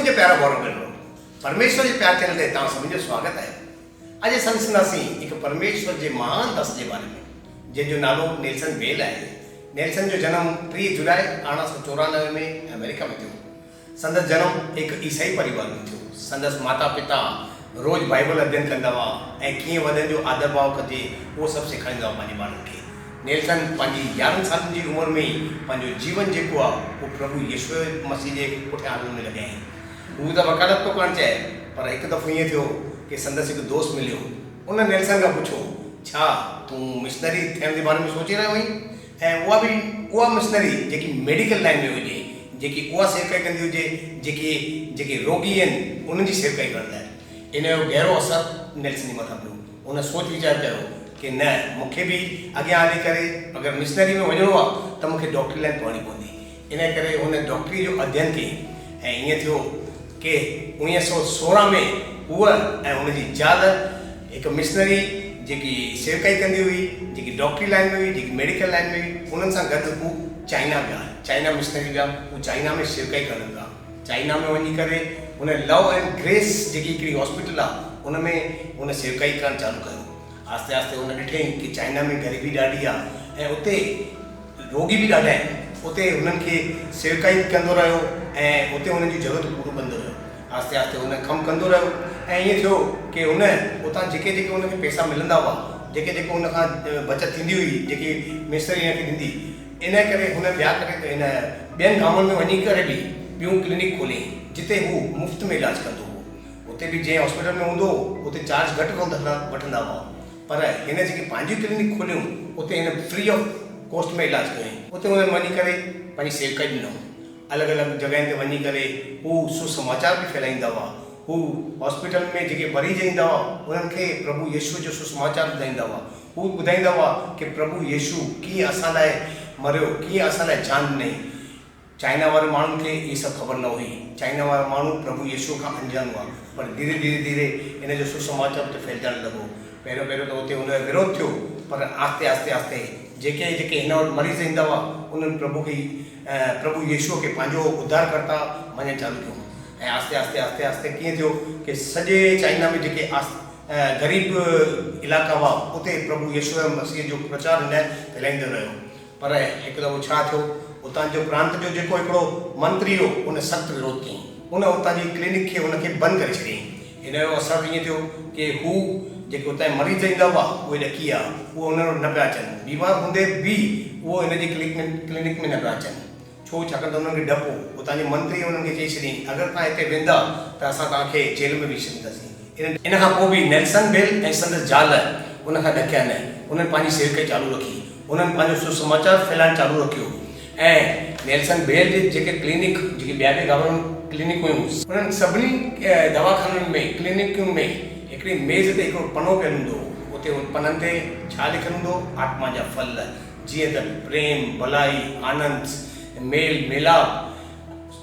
منهنجا پيارا ڀائرو ڀينرو، پرميشور جي پيار چينل تي توهان سڀني جو سواگت آهي. اڄ اسان ڏسنداسين هڪ پرميشور جي مهان داس جي باري ۾ جنهن جو نالو نيلسن بيل آهي. نيلسن جو جنم 30 جولاء 1894 ۾ آمريڪا ۾ ٿيو. سندس جنم هڪ عيسائي پريوار ۾ ٿيو. سندس ماتا پتا روز بائيبل اڌين ڪندا هئا ۽ ڪيئن وڏن جو آدر ڀاء ڪجي اهو سڀ سيکاريندا هئا پنهنجي ٻارن کي. نيلسن پنهنجي 11 سالن جي عمر ۾ ئي پنهنجو جيون جيڪو آ اهو پرڀو يسوع مسيح جي پٺيان هلڻ ۾ لڳايائين. هو ته وڪالت پيو ڪرڻ چاهي پر هڪ دفعو ائين ٿيو ڪي سندس هڪ دوست مليو. ان نيلسن کان پڇيو، ڇا تون مشنري ٿيڻ جي باري ۾ سوچي رهيو آهين؟ ۽ اها به اها مشنري جيڪي ميڊيڪل لائين ۾ هجي، جيڪي اها سيوڪائي ڪندي هجي جيڪي جيڪي روڳي آهن انهن جي سيوڪائي ڪرڻ لاء. ان جو گهرو اثر نيلسن جي مٿان پيو. ان سوچ ويچار ڪيو ڪي نه مون کي به اڳيان هلي ڪري اگر مشنري ۾ وڃڻو آهي ته مون کي ڊاڪٽري لائين پڙهڻي پوندي. انهيء ڪري هن ڊاڪٽريء جو اڌين ڪيائين ۽ ائين ٿيو ڪي 1916 ۾ هوء ۽ هن جي زال هڪ مشنري جيڪي سيوڪائي ڪندي هئي، جيڪي ڊاڪٽري لائين ۾ هئي، جيڪي ميڊيڪل لائين ۾ هئي، انهن سان گڏ هو چائنا ويا. چائنا مشنري ويا، هو چائنا ۾ سيوڪائي ڪرڻ ويا. چائنا ۾ وڃي ڪري هن لو اينڊ گريس جيڪي هڪڙي هاسپيٽل آ، ان ۾ هن سيوڪائي ڪرڻ چالو ڪيو. آهستي آهستي هن ڏٺئين ڪي چائنا ۾ غريبي ڏاڍي آ ۽ اتي روڳي به ڏاڍا آهن. اتي هنن کي سيوڪائي به ڪندو رهيو ۽ اتي هنن جون ضرورتون پوريون ڪندو رهيو. آهستي آهستي هن ڪم ڪندو رهيو ۽ ائين ٿيو ڪي هن اتان جيڪي جيڪي هن کي پئسا ملندا هئا، جيڪي جيڪو هن کان بچت ٿيندي هئي، جيڪي مستري هن کي ڏيندي، انهيء ڪري هن ٻيا ڪري هن ٻين گامن ۾ وڃي ڪري به ٻيون ڪلينڪ کوليائين، جتي هو مفت ۾ علاج ڪندو هو. اتي به جنهن هاسپيٽل ۾ هوندو هو، اتي چارج گهٽ وٺندا هئا، پر هن جيڪي پنهنجيون ڪلينڪ کوليون، اتي هن فري آف ڪاسٽ ۾ علاج ڪيائين. اتي هنن وڃي ڪري پنهنجي سيوڪائي ڏنائون. الڳ الڳ جڳهين تي وڃي ڪري هو سوسماچار به ڦهلائيندا هئا. هو هاسپيٽل ۾ جيڪي مريض ايندا هئا، انهن کي پرڀو يسوع جو سوسماچار ٻڌائيندا هئا. هو ٻڌائيندا هئا ڪي پرڀو يسوع ڪيئن اسان لاء مريو، ڪيئن اسان لاء جان ڏنائين. چائنا وارن ماڻهن کي اهي سڀ خبر نه هئي. چائنا وارا ماڻهو پرڀو يسوع کان انجان هئا. پر ڌيري ڌيري ڌيري ان جو سوسماچار اتي ڦهلجڻ لڳو. پهريون پهريون ته اتي ان جو وروڌ ٿيو، پر آهستي آهستي آهستي جيڪي جيڪي هن وٽ مريض ايندا هئا، انهن پرڀو کي پرڀو يسوع کي پنهنجو اڌارڪرتا مڃڻ چالو ڪيو. ۽ آهستي آهستي آهستي آهستي ڪيئن ٿيو ڪي سڄي چائنا ۾ جيڪي غريب علائقا هئا، اتي پرڀو يسوع مسيح جو پرچار هن ڦهلائيندو رهيو. پر هڪ دفعو ڇا ٿيو، اتان جو پرانت جو جيڪو هڪڙو منتري هو، ان سخت وروڌ ڪيائين. ان اتان جي ڪلينڪ کي ان کي بند ڪري ڇڏيائين. ان جو اثر ائين ٿيو ڪي هو جيڪي اتان جا مريض ايندا هئا، اهي ڏڪي ويا. اهي ان وٽ نه پيا اچن. بيمار هوندي به اهو هن جي ڪلينڪ ۾ نه پيا اچن. ڇو؟ ڇاڪاڻ ته انهن کي ڊپ هو. اتان جي منتريء انهن کي چئي ڇڏيائين، اگر توهان هتي ويندا ته اسان توهان کي جيل ۾ وجهي ڇڏينداسين. ان کان پوء به نيلسن بيل ۽ سندس زال ان کان ڏڪيا نه. انهن پنهنجي سيوڪائي چالو رکي. انهن پنهنجو سوسماچار ڦهلائڻ چالو رکيو ۽ نيلسن بيل جي جيڪي ڪلينڪ، جيڪي ٻيا به گورنمينٽ ڪلينڪ هيون، انهن سڀني دواخانن ۾ ڪلينڪن ۾ هڪڙي ميز تي هڪڙو پنو پيل هوندو هو. اتي ان پنن تي ڇا لکيل هوندو هو؟ آتما جا ڦل. جيئن ته پريم، ڀلائي، آنند، ميل ميلاپ،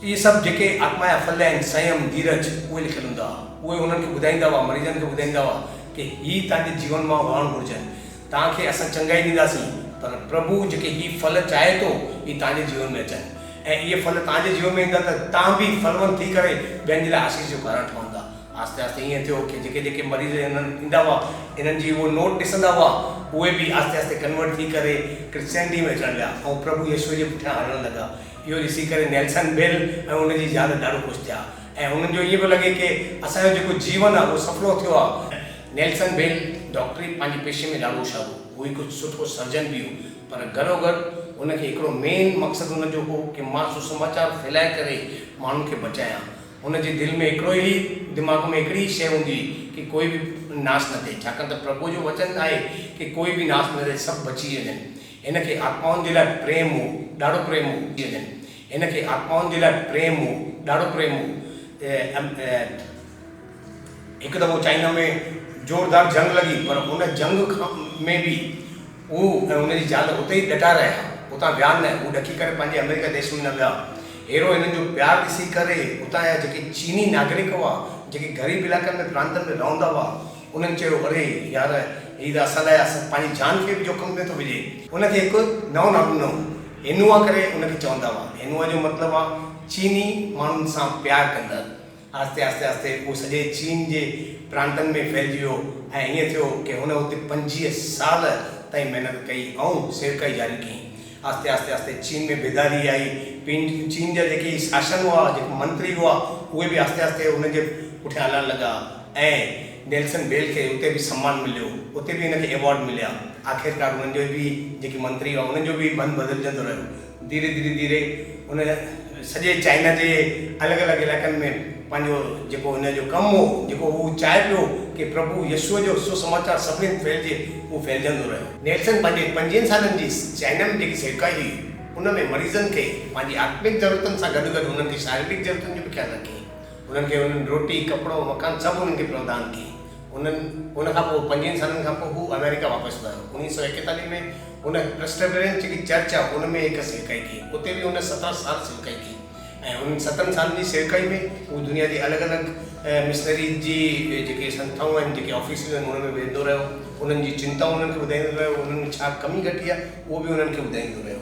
اهي سڀ جيڪي آتما جا ڦل آهن، سنيم، ڌيرج، اهي لکيل هوندا هئا. اهي انهن کي ٻڌائيندا هئا، مريضن کي ٻڌائيندا هئا ڪي هي توهان جي جيون مان وهڻ گهرجن. توهان کي اسان چڱائي ڏينداسين، پر پرڀو جيڪي هي ڦل چاهي ٿو، اهي توهان جي جيون ۾ اچن ۽ اهي ڦل توهان جي جيون ۾ ايندا ته توهان به ڦلوند ٿي ڪري ٻين جي لاء آشيش جو ڪارڻ ٺهندا. آهستي آهستي ائين ٿيو ڪي جيڪي جيڪي مريض هنن وٽ ايندا هئا، انهن جي اهو نوٽ ڏسندا هئا، اهي به آهستي آهستي ڪنورٽ ٿي ڪري ڪرسچينٽي ۾ اچڻ لڳا ۽ پرڀو يسوع جي پٺيان هلڻ لڳا. اهو ڏسي ڪري نيلسن بيل ۽ ان جي زال ڏاڍو خوش ٿيا ۽ انهن جو ائين پيو لڳي ڪي اسان جو جيڪو جيون آهي اهو سڦلو ٿيو آهي. نيلسن بيل ڊاڪٽري پنهنجي پيشي ۾ ڏاڍو هوشيار هو. هو هڪ سٺو سرجن به هو، پر گڏوگڏ هن کي هڪڙو مين مقصد هن جو هو ڪي مان سوسماچار ڦهلائي ڪري ماڻهن کي بچايان. هن جي دل ۾ هڪڙو ئي دماغ ۾ هڪڙي ئي شيء هوندي هئي ڪي ڪوئي به ناس نه ٿئي، ڇاڪاڻ ته پرڀوء جو وچن آهي ڪي ڪوئي به ناس نه ٿئي، سڀ بچي وڃن. هن کي آتمائن جي لاء پريم هو، ڏاڍو پريم هو. وڃن. هن کي آتمائن جي لاء پريم هو، ڏاڍو پريم هو. هڪ دفعو چائنا ۾ زوردار جنگ لڳي، پر ان جنگ کان ۾ به هو ۽ هن جي زال اتي ئي ڏٽا رهيا، اتان ويا نه، هو ڏڪي ڪري پنهنجي آمريڪا ديش ۾ نه ويا. هيرو هنن جو پيار ڏسي ڪري اتان جا جيڪي چيني ناگرڪ هئا، جيڪي غريب علائقن ۾ پرانتن ۾ رهندا هئا، انهن چيو، اري يار، هي ته اسان لاء اسان پنهنجي جان کي به جوکم ۾ ٿو وجهي. هن کي هڪ نئون نالو ڏنو، هينوئا ڪري ان کي چوندا هئا. هينوئا جو مطلب آ چيني ماڻهن سان پيار ڪندڙ. آهستي آهستي آهستي اهو سڄي چين جي پرانتن ۾ ڦهلجي ويو ۽ ائين ٿيو ڪي هن اتي 25 سال تائين محنت ڪئي ۽ سيوڪائي جاري ڪئي. آهستي آهستي آهستي چين ۾ بيداري آئي. چين جا جيڪي شاسن هئا، جيڪي منتري هئا، اهي به آهستي آهستي هن جي پٺيان هلڻ لڳا ۽ نيلسن بيل کي اتي به سمان مليو، اتي به هن کي ايوارڊ مليا. آخرڪار انهن جو به جيڪي منتري هئا، انهن جو به من بدلجندو رهيو. ڌيري ڌيري ڌيري هن سڄي چائنا جي الڳ الڳ علائقن ۾ پنهنجو جيڪو هن جو ڪم هو، جيڪو هو چاهي پيو ڪي پرڀو يسوع جو سوسماچار سڀني هنڌ ڦهلجي، اهو ڦهلجندو رهيو. نيلسن پنهنجي پنجويهن سالن جي چائنا ۾ جيڪي سيوڪائي هئي، ان ۾ مريضن کي پنهنجي آتمڪ ضرورتن سان گڏ گڏ انهن کي شاريرڪ ضرورتن جو به خيال رکيائين. انهن کي انهن روٽي، ڪپڙو، مڪان سڀ انهن کي پردان ڪيائين. انهن ان کان پوء پنجويهن سالن کان پوء هو آمريڪا واپس آيو. 1941 ۾ هن پريسٽبيرين جيڪي چرچ آهي ان ۾ هڪ سيوڪائي ڪئي. اتي به هن 17 سال سيوڪائي ڪئي ۽ انهن ستن سالن جي سيوڪائي ۾ هو دنيا جي الڳ الڳ مشنري جي جيڪي سنسٿائون آهن، جيڪي آفيسز آهن انهن ۾ ويندو رهيو. انهن جي چنتائون انهن کي ٻڌائيندو رهيو، انهن ۾ ڇا ڪمي گهٽي آهي اهو به انهن کي ٻڌائيندو رهيو.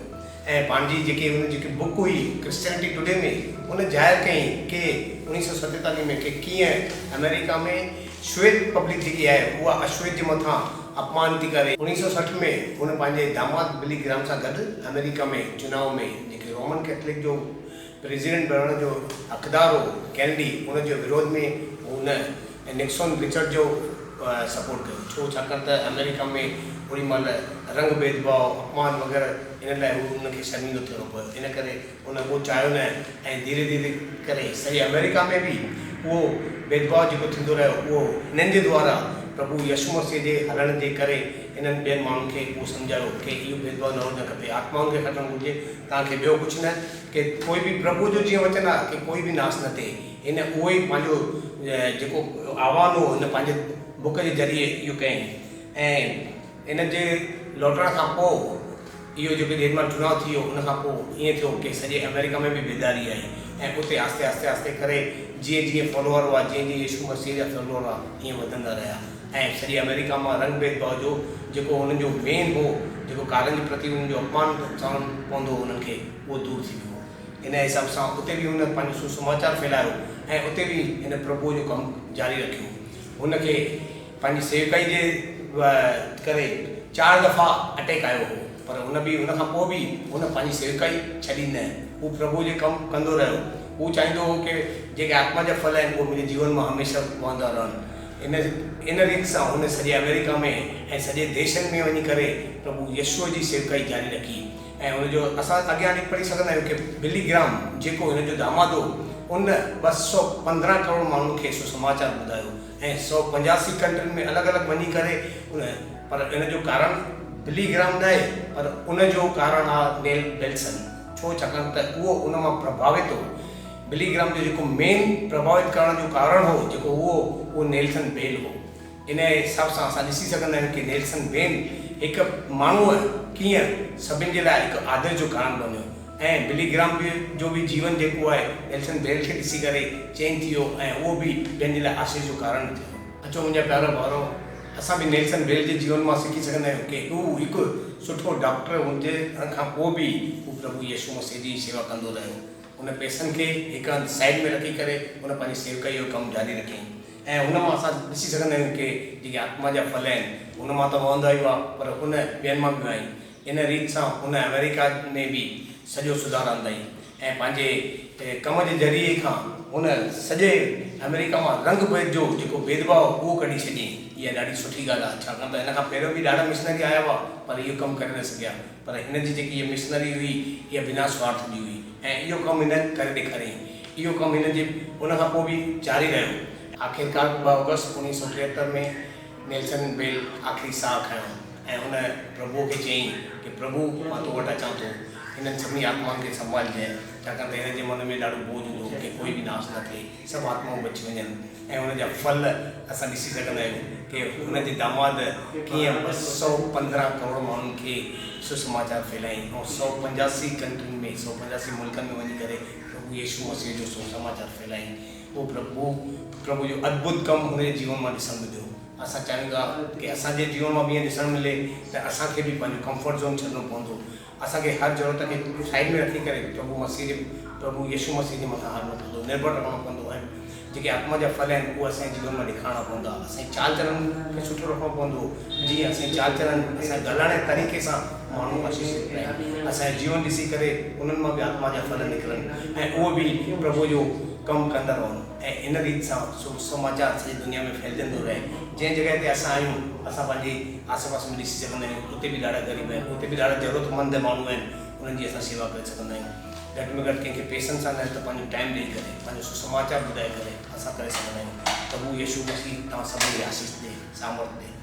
۽ پنهنجي جيڪي هن جيڪي بڪ هئي ڪرسچينٽي ٽوڊي ۾ ان ظاهر ڪيائين ڪي 1947 ۾ ڪي ڪيئن آمريڪا ۾ شويت پبلڪ جيڪي آهي اها اشويت جي مٿان اپمان ٿي ڪري. 1960 ۾ هن پنهنجي داماد بلي گرام سان گڏ آمريڪا ۾ چناء ۾ جيڪي رومن ڪيٿلڪ جو پريزيڊنٽ بڻڻ جو حقدار هو ڪينيڊي ان جي وروڌ ۾ هن نڪسون رچرڊ جو سپورٽ ڪيو ڇو ڇاڪاڻ ته آمريڪا ۾ اوڏي مهل رنگ ڀيد ڀاء اپمان وغيره ان لاء هو ان کي شرمندو ٿيڻو پيو ان ڪري ان اهو چاهيو نه ۽ ڌيري ڌيري ڪري سڄي آمريڪا ۾ به اهو ڀيد ڀاء جيڪو ٿيندو رهيو اهو هنن جي دوارا پرڀو يسوع مسيح جي هلڻ جي ڪري انهن ٻين ماڻهن کي اهو سمجهايو ڪي اهو ڀيد ڀاء نه هجڻ کپي آتمائن کي کٽڻ گهرجي توهان کي ٻيو ڪجهه نه ڪي ڪوئي به پرڀو جو جيئن وچن آهي ڪي ڪوئي به ناس نه ٿئي هن اهو ئي پنهنجو جيڪو آهوان هو هن پنهنجي بڪ جي ذريعي اهو ڪيائين ۽ ان جي لوٽڻ کان پوء اهو جيڪو جيڏي مهل چناء ٿي ويو ان کان پوء ائين ٿيو ڪي سڄي آمريڪا ۾ به بيداري آئي ۽ اتي آهستي آهستي آهستي ڪري جيئن جيئن فالوئر هئا جيئن جيئن يسوع مسيح جا فالوئر هئا ائين وڌندا رهيا ۽ سڄي آمريڪا مان رنگ ڀيد ڀاء جو جيڪو انهن جو مين هو جيڪو ڪارن جي پرتي انهن جو اپمان سهڻو پوندو هو انهن کي اهو دور ٿي ويو. ان حساب سان اتي به هن پنهنجو سوسماچار ڦهلايو ۽ اتي به هن پرڀوء جو ڪم جاري رکيو. هن کي پنهنجي سيوڪائي جي ڪري چار دفعا اٽيڪ آيو هو، پر هن به ان کان پوء به هن پنهنجي سيوڪائي ڇڏي نه. هو پرڀوء جي ڪم ڪندو رهيو. هو چاهيندو هو ڪي جيڪي آتما جا ڦل آهن اهي منهنجي جيون مان هميشه وهندا رهن. ان ان ريت سان هن سڄي آمريڪا ۾ ۽ سڄي ديشن ۾ وڃي ڪري پرڀو يسوع جي سيوڪائي جاري رکي. ۽ ان جو اسان اڳيان هلي پڙهي سگهندا آهيون ڪي بلي گرام جيڪو هن جو داماد هو ان 215 ڪروڙ ماڻهن کي سوسماچار ٻڌايو ۽ 185 ڪنٽرين ۾ الڳ الڳ وڃي ڪري ان پر ان جو ڪارڻ بلي گرام ناهي پر ان جو ڪارڻ آ نيل بيلسن ڇو ڇاڪاڻ ته اهو ان مان پرڀاوت هو بلي گرام جو جيڪو مين پرڀاوت ڪرڻ جو ڪارڻ هو جيڪو اهو اهو نيلسن بيل هو. انهيء حساب سان اسان ڏسي سگهندا آهيون ڪي نيلسن بين هڪ ماڻهوء ڪيئن سڀن جي لاء هڪ آدرش جو ڪارڻ بنيو ۽ بلي گرام به جو به جيون جيڪو آهي نيلسن بيل کي ڏسي ڪري چينج ٿي ويو ۽ اهو به ٻين جي لاء آشيش جو ڪارڻ ٿيو. اچو منهنجا پيارا ڀائرو اسان به نيلسن بيل جي جيون مان سکي سگهندا آهيون ڪي هو هڪ سٺو ڊاڪٽر هجڻ کان پوء به هو پرڀو يسوع مسيح جي شيوا ڪندو رهيو. ان پئسن کي هڪ هنڌ سائيڊ ۾ رکي ڪري هن پنهنجي سيوڪائيء جو ڪم جاري رکيائين. ۽ ان مان اسان ڏسي سگهندا آهيون ڪي جيڪي آتما جا ڦل آهن ان مان ته وهندا ئي هئا پر ان ٻين مان به وهائين. ان ريت سان هن آمريڪا ۾ به سڄو سڌار آندائين ۽ پنهنجي ڪم جي ذريعي کان هن سڄي آمريڪا مان رنگ ڀيد جو جيڪو ڀيد ڀاء هو اهو ڪڍي ڇڏيائين. اها ڏاڍي سٺي ڳالهه آهي ڇاڪاڻ ته هن کان پهريون به ڏاڍا مشنري آيا هئا پر اهو ڪم ڪري نه سگهيا پر هن جي جيڪي اها مشنري هئي اها بنا سوارٿ جي هئي ۽ اهو ڪم هن ڪري ڏيکاريائين. اهو ڪم هن جي ان کان پوء به جاري رهيو. آخرڪار 2 آگسٽ 1973 ۾ نيلسن بيل آخري ساهه کنيو ۽ هن پرڀوء کي چيائين ڪي پرڀو مان تو وٽ اچان ٿو، هنن سڀني آتمائن کي سنڀالجانء، ڇاڪاڻ ته هن جي من ۾ ڏاڍو بوجهه هوندو هو ڪي ڪوئي به ناس نه ٿئي، سڀ آتمائون بچي وڃن ۽ ان جا ڦل اسان ڏسي سگهندا آهيون ڪي هن جي داماد ڪيئن 215 ڪروڙ ماڻهن کي سوسماچار ڦهلايائين ۽ 185 ڪنٽرين ۾ 185 ملڪن ۾ وڃي ڪري پرڀو يسوع مسيح جو سوسماچار ڦهلايائين. اهو پرڀو پرڀو جو ادڀت ڪم هن جي جيون مان ڏسڻ مليو. اسان چاهيون ٿا ڪي اسان جي جيون مان به ائين ڏسڻ ملي ته اسان کي به پنهنجو ڪمفرٽ زون ڇڏڻو پوندو. اسان کي هر ضرورت کي سائيڊ ۾ رکي ڪري پرڀو مسيح جي پرڀو يسوع مسيح جي مٿان هلڻو پوندو، نرڀر رهڻو پوندو ۽ جيڪي آتما جا ڦل آهن اهي اسان جي جيون مان ڏيکارڻا پوندا. اسان جي چال چلن کي سٺو رکڻو پوندو جيئن اسان جي چال چلن، اسان جي ڳالهائڻ جي طريقي سان ماڻهو آشيشت ٿين. اسان جو جيون ڏسي ڪري انهن مان به آتما جا ڦل نڪرن ۽ اهي به پرڀوء جو ڪم ڪندا رهن ۽ ان ريت سان سوسماچار سڄي دنيا ۾ ڦهلجندو رهي. جنهن جڳهه تي اسان آهيون اسان پنهنجي آسي پاسي ۾ ڏسي سگهندا آهيون اتي به ڏاڍا غريب آهن، اتي به ڏاڍا ضرورتمند ماڻهو آهن انهن جي اسان سيوا ڪري سگهندا آهيون. گهٽ ۾ گهٽ ڪنهن کي پئسن سان نه ته پنهنجو ٽائيم ڏئي ڪري پنهنجو سسماچار ٻڌائي ڪري اسان ڪري سگهندا آهيون. پرڀو يسوع مسيح توهان سڀني کي آشيش ڏي، سامرٿ ڏي.